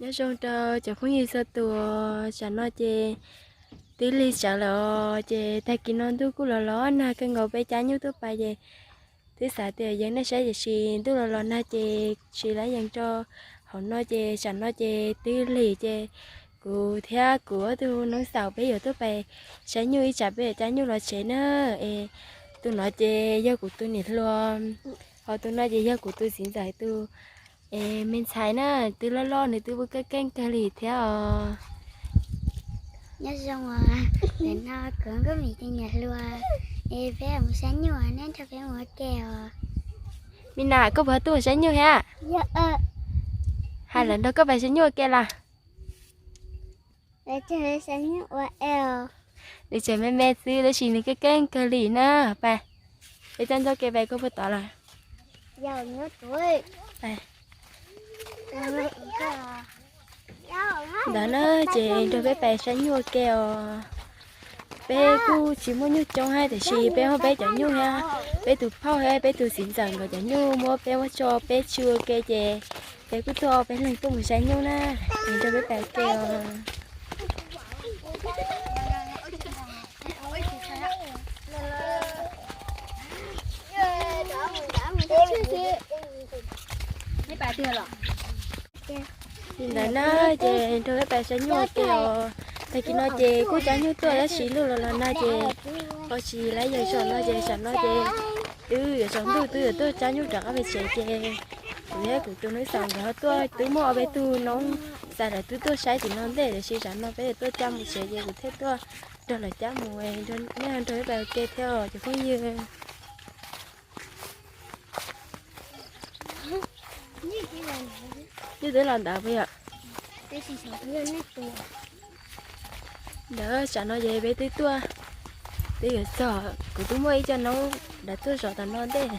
Nyob zoo rau cov phooj ywg txhua tus, tsam no ces twb lig tsawv lawm os, ces tag kis no ntuj kuj los los nag kawg nkaus, peb cab nyuj tuaj pais ces twb xav tias yees nej saib tiam sis ntuj los los nag ces tsis laib yees rau hauv no ces tsam no ces twb lig ces kuv thiab kuv ob tug noob xaus peb yuav tuaj pais saib nyuj ib tsam peb yuav cab nyuj los tsev na. Es tus no ces yog kuv tus niam hluas, ho tus no ces yog kuv tus txiv ntxawm tus es me ntxhais na, twb loj loj nws twb pub keej keej kawg li thiab os. Nyob zoo os, ntawm no kuv Nkauj Mim tus niam hluas, es peb mus saib nyuj, neb nrog peb mus ua ke os. Me nas, koj puas tuaj saib nyuj thiab? Hais lawv nrog koj pais saib nyuj ua ke los? Nws tseem me me xwb tab sis nws keej keej kawg li na. Pais, peb coj ncauj ke pais, koj puas tod lawm? Ntawd na, ces nrog peb pais saib nyuj ua ke os. Peb kuj tsis muaj nyuj coob thiab tiam sis peb muab peb cov nyuj thiab peb tus phauj thiab peb tus txiv ntxawm nkawd cov nyuj muab peb muab tso peb tsw ua ke ces peb kuj tuaj peb leeg tuaj mus saib nyuj na. Nrog peb pais ua ke os. Li ntawd na, ces nrog peb pais saib nyuj ua ke os. Tag kis no ces kuj cab nyuj tuaj tab sis ntuj los los nag ces ho tsis laib yees zog no ces tsam no ces twb yuav tsaus ntuj twb yuav tuaj cab nyuj rov qab pem tsev ces kuv thiab kuv tus noob xaus nkawd ho tuaj, twb muaj ob peb tug noob xaus lawv twb tuaj saib tim no ntej tiam sis tsam no peb yuav tuaj cab mus tsev ces kuv thiaj tuaj nrog lawv cab mus, nej nrog peb pais ua ke thiab os cov phooj ywg. Nyuj twb los ntawd puas yom? Ntawd tsam no ces peb twb tuaj, twb yuav txog, kuv twb muaj ib co noob lawv tuaj zov tom no ntej.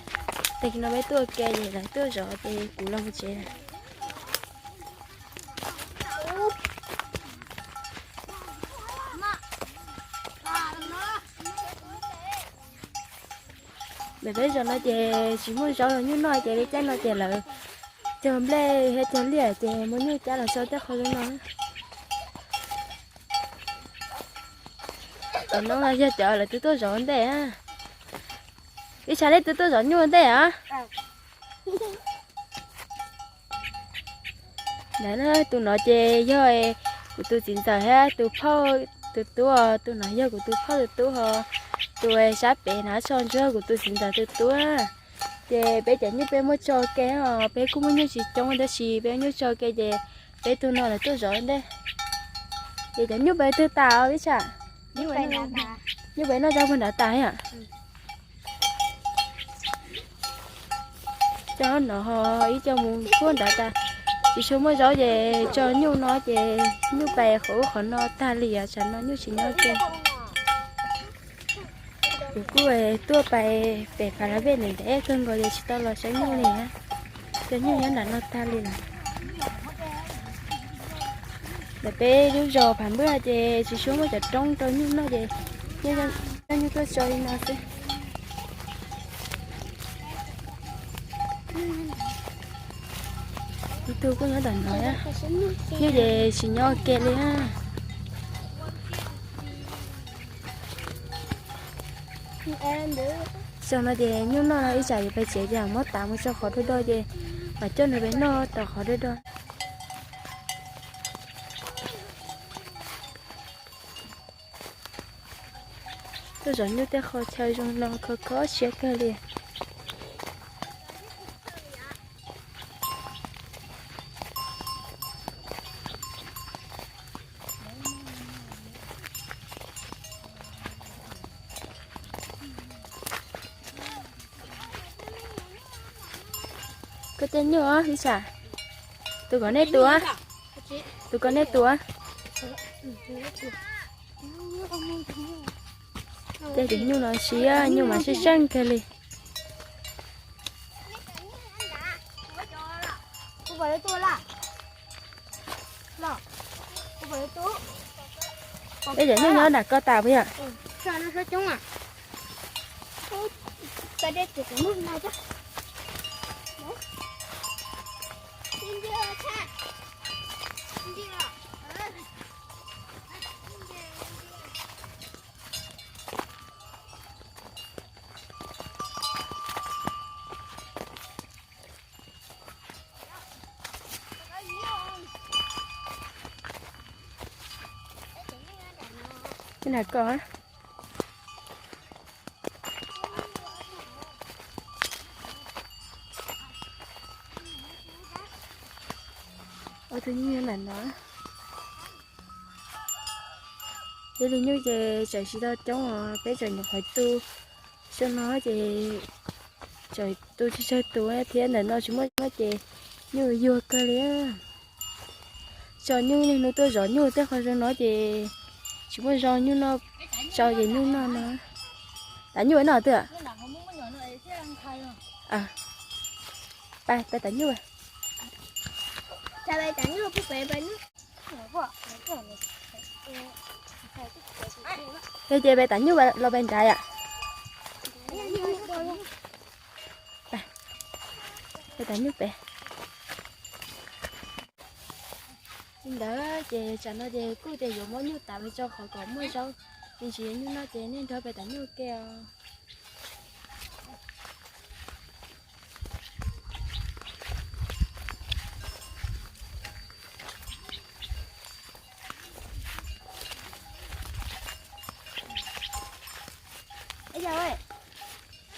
Tag kis no peb tuaj ua ke ces lawv tuaj zov ces kuv los mus tsev. Ntawm peb zos no ces tsis muaj zaub los nyuj noj ces peb caij no ces lawv cog nplej thiab cog liaj ces muaj nyuj cab los so tej qhov zoo no. Cov noob no yog cov lawv twb tuaj zov ntej. Ib tsam nej twb tuaj zov nyuj ntej os? Ntawd na, tus no ces yog kuv tus txiv ntxawm thiab tus phauj tus tub, tus no yog kuv tus phauj tus tub ho, tus sab pem na tso ntsuag kuv tus txiv ntxawm tus tub. Ces peb cov nyuj peb muab tso ke os, peb kuj muaj nyuj tsis coob tab sis peb nyuj tso ke ces peb tus no lawv tuaj zov ntej. Ces cov nyuj peb twg tas os ib tsam? Nyuj peb noj zaub puag nrad tas yom? Cov no ho ib co mus puag nrad tas. Tsis tshua muaj zaub ces tso nyuj no ces nyuj pais qhov ub qhov no tag li os, tsam no nyuj tsis nyob ke. Kuv kuj tuaj pais pem Phav Las Vej ntev ntev kawg nkaus ces tsis tau los saib nyuj li na. Cov nyuj nyob nram no tag li lawm. Ntawm peb lub zos Phav Npuaj ces tsis tshua muaj cov roob rau nyuj noj ces coj nyuj tuaj tso li no xwb. Ib tug kuj nyob ntawm no, nyuj ces tsis nyob ua ke li na. Xyoo no ces nyuj noj no ib tsam yuav pais tsev ces muab tav mus tso qhov do do ces mam coj nws pais noj tom qhov do do. Tuaj zov nyuj tej qho chaw zoo no khov kho siab kawg li. Koj coj nyuj os ib tsam. Tus kom nej tua, tus kom nej tua. Tej tus nyuj no siab, nyuj mas siab seej kawg li. Peb cov nyuj nyob nram ko tas puas yom? Nram ko. Ua tus nyuj nram no. Yog li nyuj ces tseem tsis tau coob os, peb tseem nyuam qhuav tu. Xyoo no ces tseem tu tsis tsawg tus thiab, ntawm no tsis muaj nyuj ces nyuj yuag kawg li. Tso nyuj niaj hnub tuaj zov nyuj tej qhov zoo no ces tsis muaj zoo nyuj noj, tso ces nyuj noj no. Tav nyuj no twg? Pais, pais tav nyuj. Yog ces pais tav nyuj los pais nrad yom? Pais tav nyuj pem. Li ntawd ces tsam no ces kuj tias yuav muab nyuj tav mus tso qhov kom muaj zaub, me ntsis nyuj noj ces nej nrog peb tav nyuj ke os.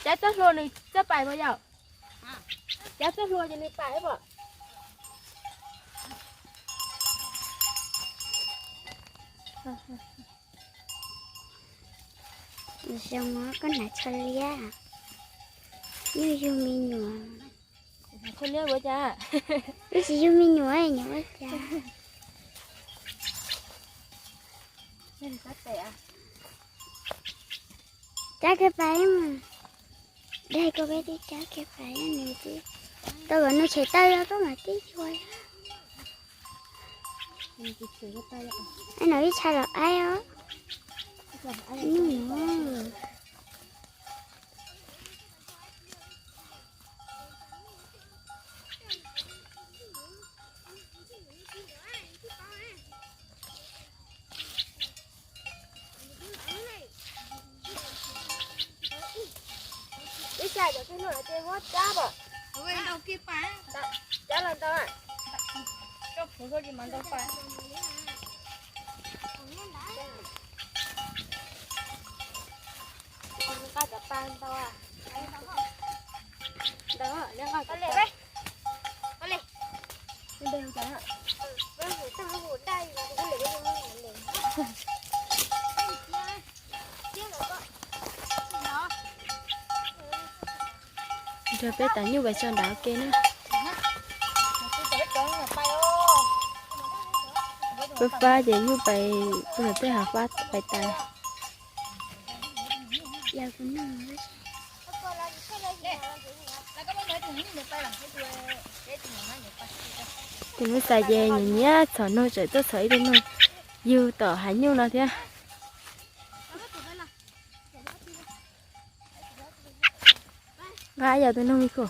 Cov txoj hlua nws txawj pais puas yog? Cov txoj hlua ces nws pais puas? Zoo koj hnav tsho liab, nyuj yug me nyuam. Tsho liab ua cas? Wb tsis yug me nyuam, nyuam ua cas? Cab kiag pais mas. Dai koj peb tib cab kiag pais nws tib. Tau kom nws tshem taw los koj mam tib cuag. Aib no ib tshai los aib os. Nws no. Ib tshai cov txiv hlub no ces muab cab os. Cab los ntau. Nqa cov pas ntau. Ntau, nqa cov pas. Nrog peb tav nyuj pais tso nrad ua ke na. Peb fab ces nyuj pais, peb tej hav fab pais tas. Tus hnub xav ces nyiam nyiam txhom noog, tseem tuaj txhom ib tug noog yug tom hav nyuj no thiab. Nqa yog tus noog me kho.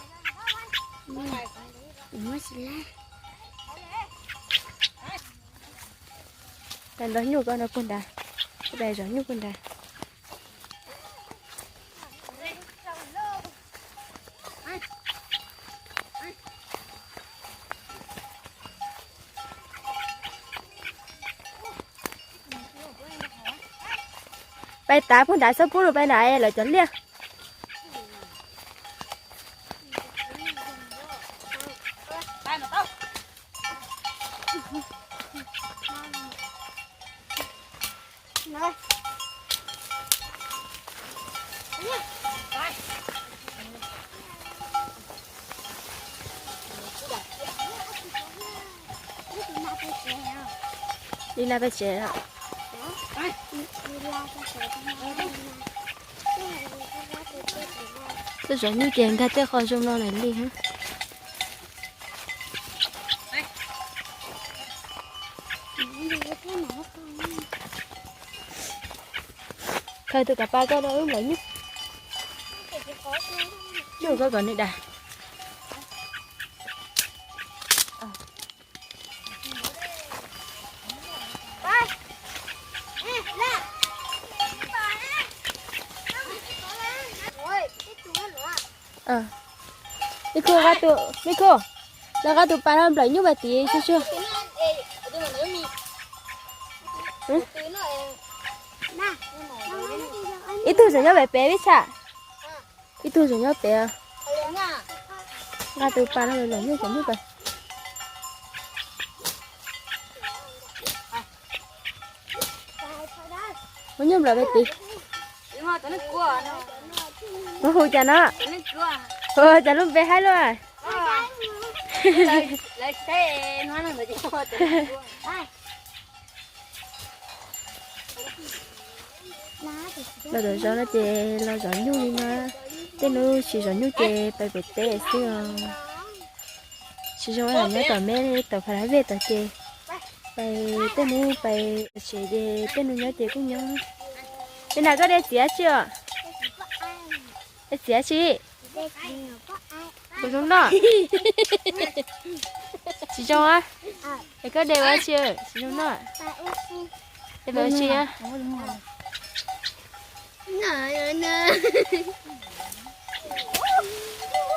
Tais ntau nyuj ko no puag nrad, tais zov nyuj puag nrad. Pais tav puag nrad, txhob pub lawv pais nrad lawv cov liaj. Li na peb tsev. Tuaj zov nyuj ces nkag tej qhov zoo no lawm li. Khaws tus kav pas koj rau wb nplawm nyuj. Nyuj koj kom nws dag. Me kho, me kho, los nqa tus pas no nplawm nyuj vas tiv tsuag tsuag. Ib tug tseem nyob pem pem ib tsham. Ib tug tseem nyob pem. Nqa tus pas no los nyob cov nyob pem. Muab nyuj nplawm pem tid. Muab hu cas no? Hu cas lub npe haib luaj. Los tom zos no ces los zov nyuj li no. Tej hnub tsis zov nyuj ces pais pem teb xwb os. Tsis zoo los nyob tom me tom pha lab vej tom ces pais tej hnub pais tsev ces tej hnub nyob ces kuj nyob. Tej nas koj de txiav tsi os? De txiav tsi? Kuv zoo noj. Tsis zoo a? Es koj de ua tsi? Tsis zoo noj. De ua tsi a?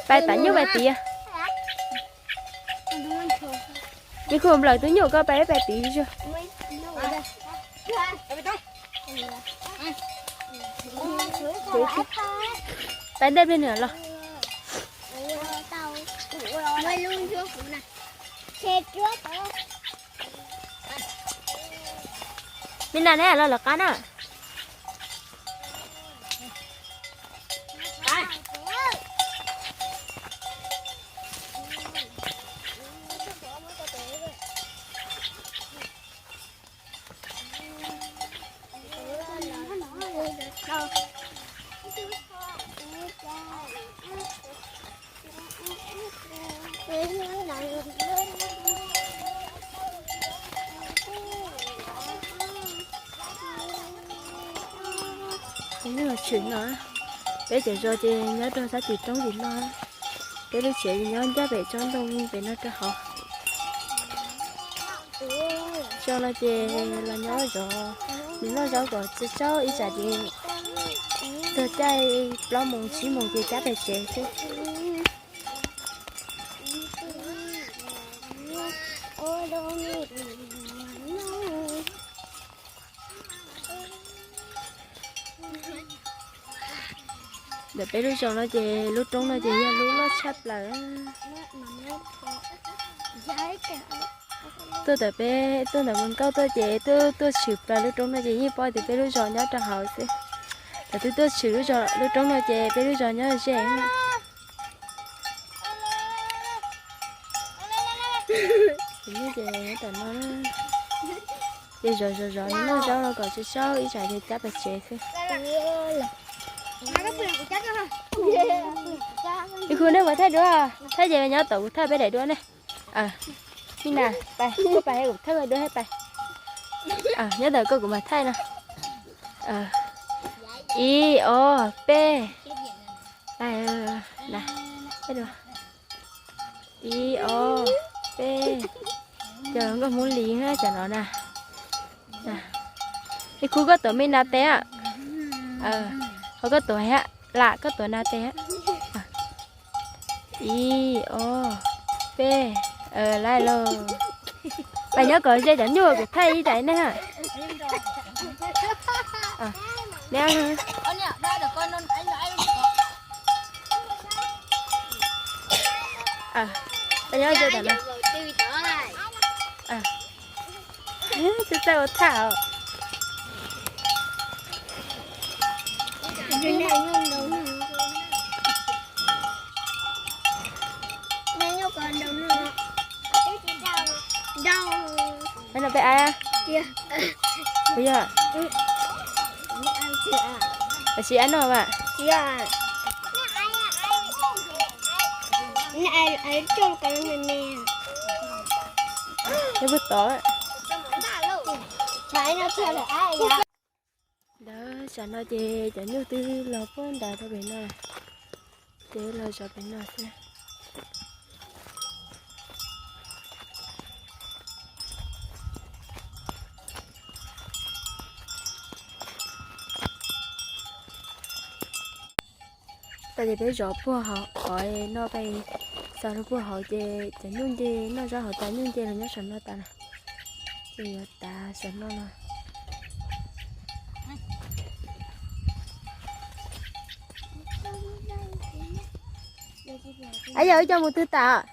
Pais pab nyuj pais tid. Nws kuj nplawm tus nyuj koj pais pais tid zuj. Pais ntej plig nws los. Me nas neb los lawv qab na. Peb lub tshwm no, peb cov zos ces nyob rau sab tim roob tim no, peb lub tsev nyob ncaj pem tsob ntoo pem no rau hauv. Tso no ces los nyob zov, nws noj zaub kom txog tsaub ib tsam ces txog caij plaub moos tsib moos ces cab pem tsev xwb. Ntawm peb lub zos no ces lub roob no ces yog lub loj tshaj plaws. Tuaj ntawm peb tuaj ntawm Mus Nkauj tuaj ces twb tuaj tshwm plaws lub roob no ces yeej paub tias peb lub zos nyob rau hauv xwb. Thaum twb tuaj tshwm lub roob no ces peb lub zos nyob ze. Ces nyob tom no, ces zov zov zov noj zaub no kom tsaub tsaub ib tsam ces cab pem tsev xwb. Ib khub nej mus thaij duab, thaij ces nyob tom kuv thaij peb daim duab ne. Ib na, pais, koj pais kuv thaij duab thiab pais. Nyob ntawm koj kuv mam thaij no. Ib, ob, peb. Ib, ob, peb. Cov nkauj Hmoob Lis na cov no na. Ib khub koj tuav me nas tes, ho koj tuav lam koj tuav nas tes. Ib, ob, peb, lawm lauj. Pais nyob kom ze cov nyuj kuv thaij ib daim ne. Pais nyob ze tam no. Txawj ua thaj os. Peb no peb aib. Puas yog? Siv aib noj mas. Nyob puag tod. Ntawd tsam no ces cov nyuj twb los puag nrad rau pem no, ces los zov pem no xwb. Tag ces peb zov puag hauv qhov no pais, xaus rau puag hauv ces cov nyuj nce noj zaub hauv tas, nyuj nce los nyob saum no tas na. Ces yuav tav saum no no. Ab, yog wb coj mus twg tas?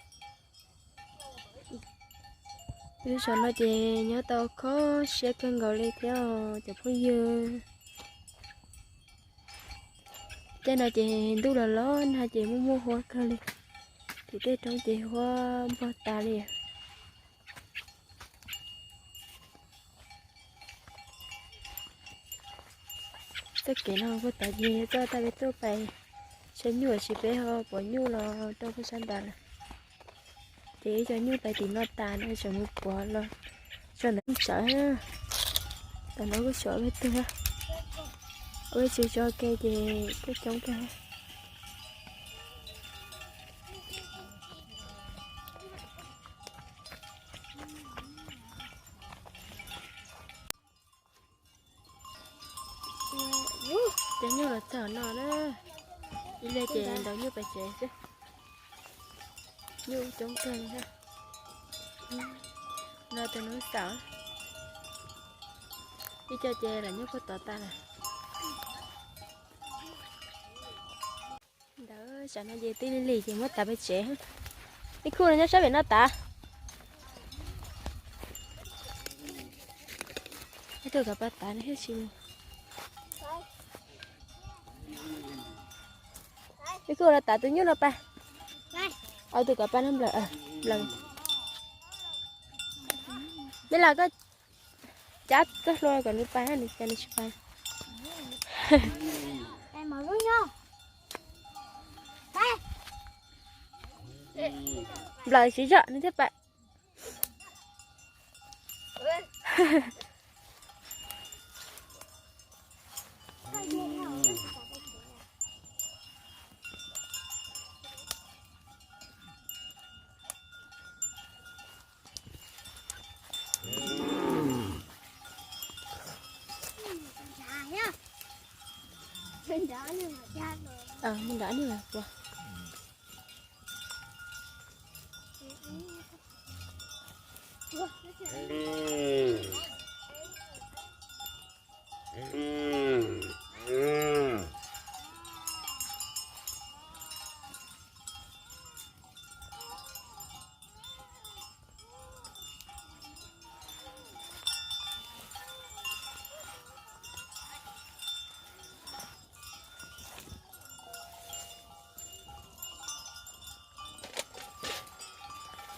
Lub zos no ces nyob tau kho siab kawg nkaus li thiab cov phooj ywg. Tej no ces ntuj los los nag ces muaj muaj huab kawg li. Tim tej roob ces huab npog tas li. Txoj kev no puag ta ces txoj tau peb tuaj pais saib nyuj, tiam sis peb ho pom nyuj los rau puag sab nrad lawm. Ces ib co nyuj pais tim no tas no tseem mus pov los tso ntawd sawv. Tam no kuj sawv peb tug, ua tsis tso ke ces kuj coob kawg. Cov nyuj los txog no na, ib leeg ces ntaus nyuj pem tsev xwb. Nyuj coob kawg li. No tus nus xaum, ib co ces lam nyuj puag tod tas lawm. Ntawd tsam no ces tij li lim ces muab tav pem tsev. Ib khub no nyob sab pem no tas. Ib tug kav pas tas no thiaj tsis mus. Ib khub no tas tus nyuj no pas. Au, tus kav pas no nplawm, nplawm. Me las koj cab koj hlua kom nws pas, nws cas nws tsis pas. Nplawm siv zog nws thiaj pas. Mus nrad ib nyuag los puas.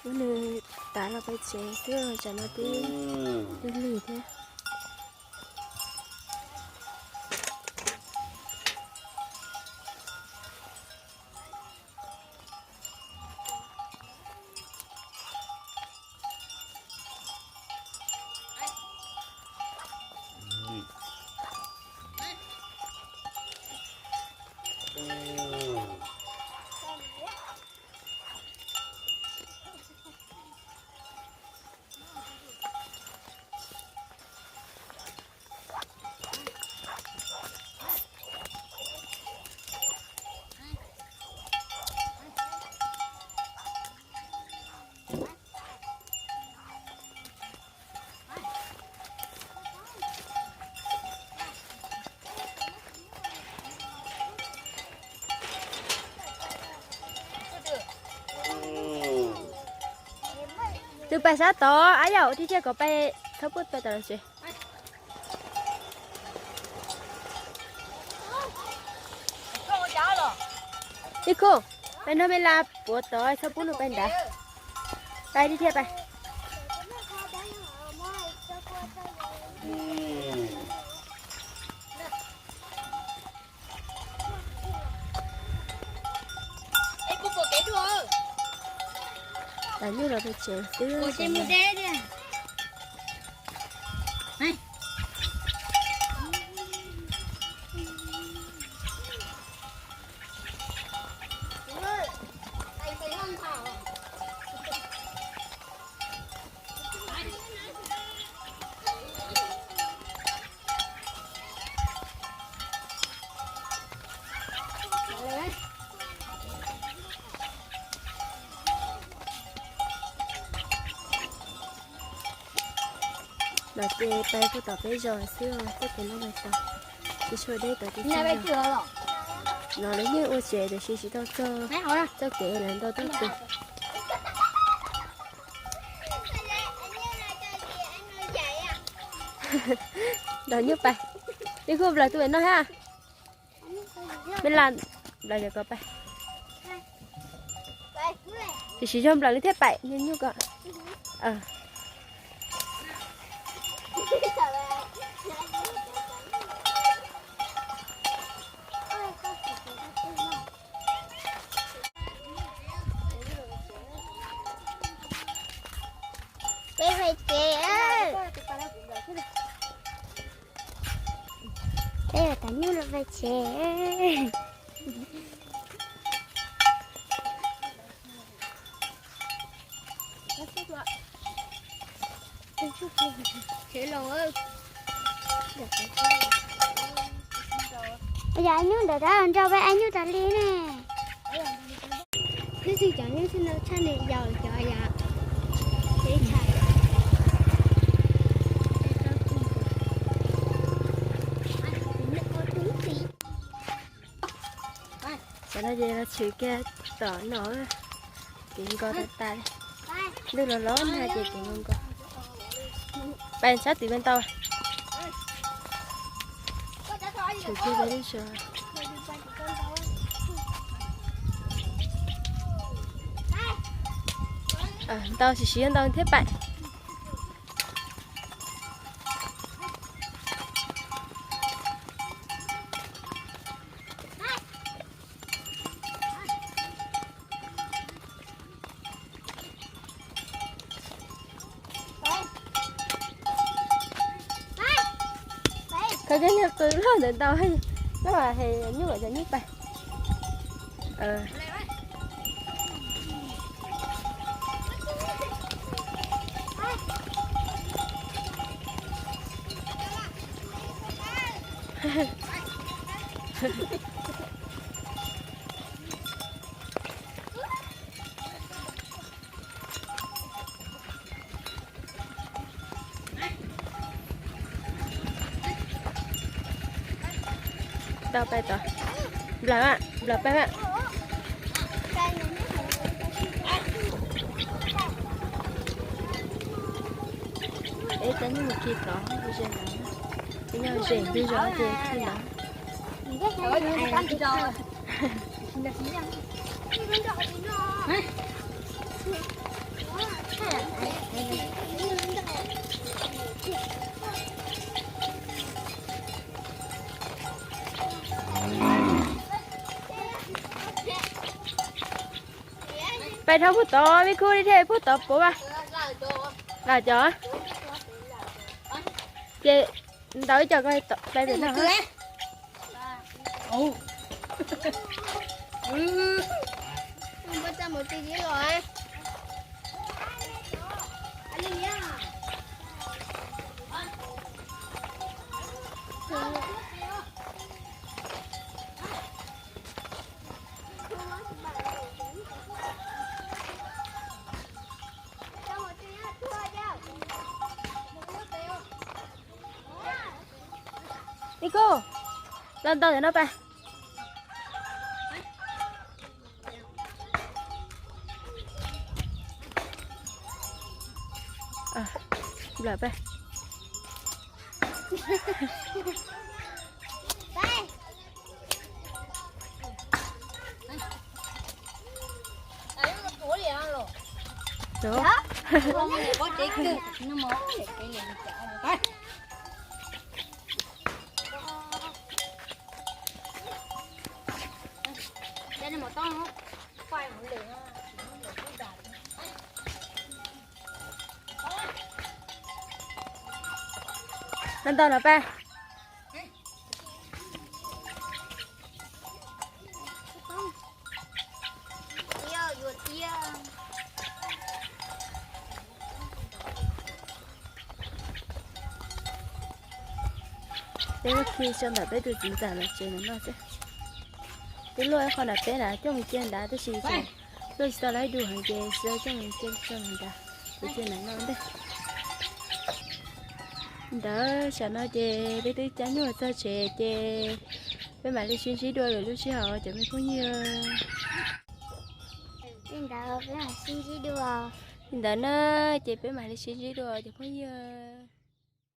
Muab nws tav los pem tsev xwb, tsam no twb lig thiab. Tus pais sab tod, ab yam ua tib thiaj kom pais txhob pub pais tom los tsev. Ib khub, peb nrog me las puav tod, txhob pub nws pais nrad. Pais tib thiaj pais. Tas nyuj los pem tsev xwb. Ces pais puag tom peb zos xwb, txoj kev no los tau, tsis tshua deb tom teb chaws. No lawv yeej ua tsev tiam sis tsis tau txog txoj kev lawv ntau txoj kev. Ntaus nyuj pais, Vij Khub nplaws tus pem no hab. Me las nplaws kom pais. Tiam sis yog nplaws li thiaj pais nyuj ko. Peb pais tsev. Peb ua tas nyuj los pais tsev. Yog nyuj ntawm dab nrog peb nyuj tas li ne. Twb tsis cov nyuj txij no tshaj ne, yau cov yam. Cov no ces los tshwm kiag tom no, kev nkos tas tas, ntuj los los nag ces kev nkos nkos. Pais sab tim peb ntau. Tshwm kiag lub sua. Ntau, siv siv ntau thiab pais. Koj cov nyuj qw loj ntawd ntau, loj es nyuj kom cov nyuj pais. Tau pais tod. Nplawm, nplawm pais. Es cov nyuj mus khi tod, ze ntawd. Cov nyuj ze ntawd zov ces khi ntawd. Pais dhau puag tod, Vij Khub, thiaj puag tod puav mas. Lam cov. Ces ntaus ib co ko pais pem no. Ib Khub, los ntaus ntawm no pais. Nplawm pais. Los ntaus no pais. Peb muab khi tso ntawm peb tus txiv ntxawm lawv tsev no no xwb. Twb luaj ib qho nram peb nrad coj mus cia nrad tab sis luaj tsis tau lawv ib dum heev ces xav coj mus cia tso nrad, ces cia nrad no ntej. Li ntawd, tsam no ces peb twb cab nyuj txog tsev ces peb mam li sib ntsib dua lwm lub sij hawm cov me phooj ywg. Li ntawd peb mam sib ntsib dua. Li ntawd na, ces peb mam li sib ntsib dua cov phooj ywg.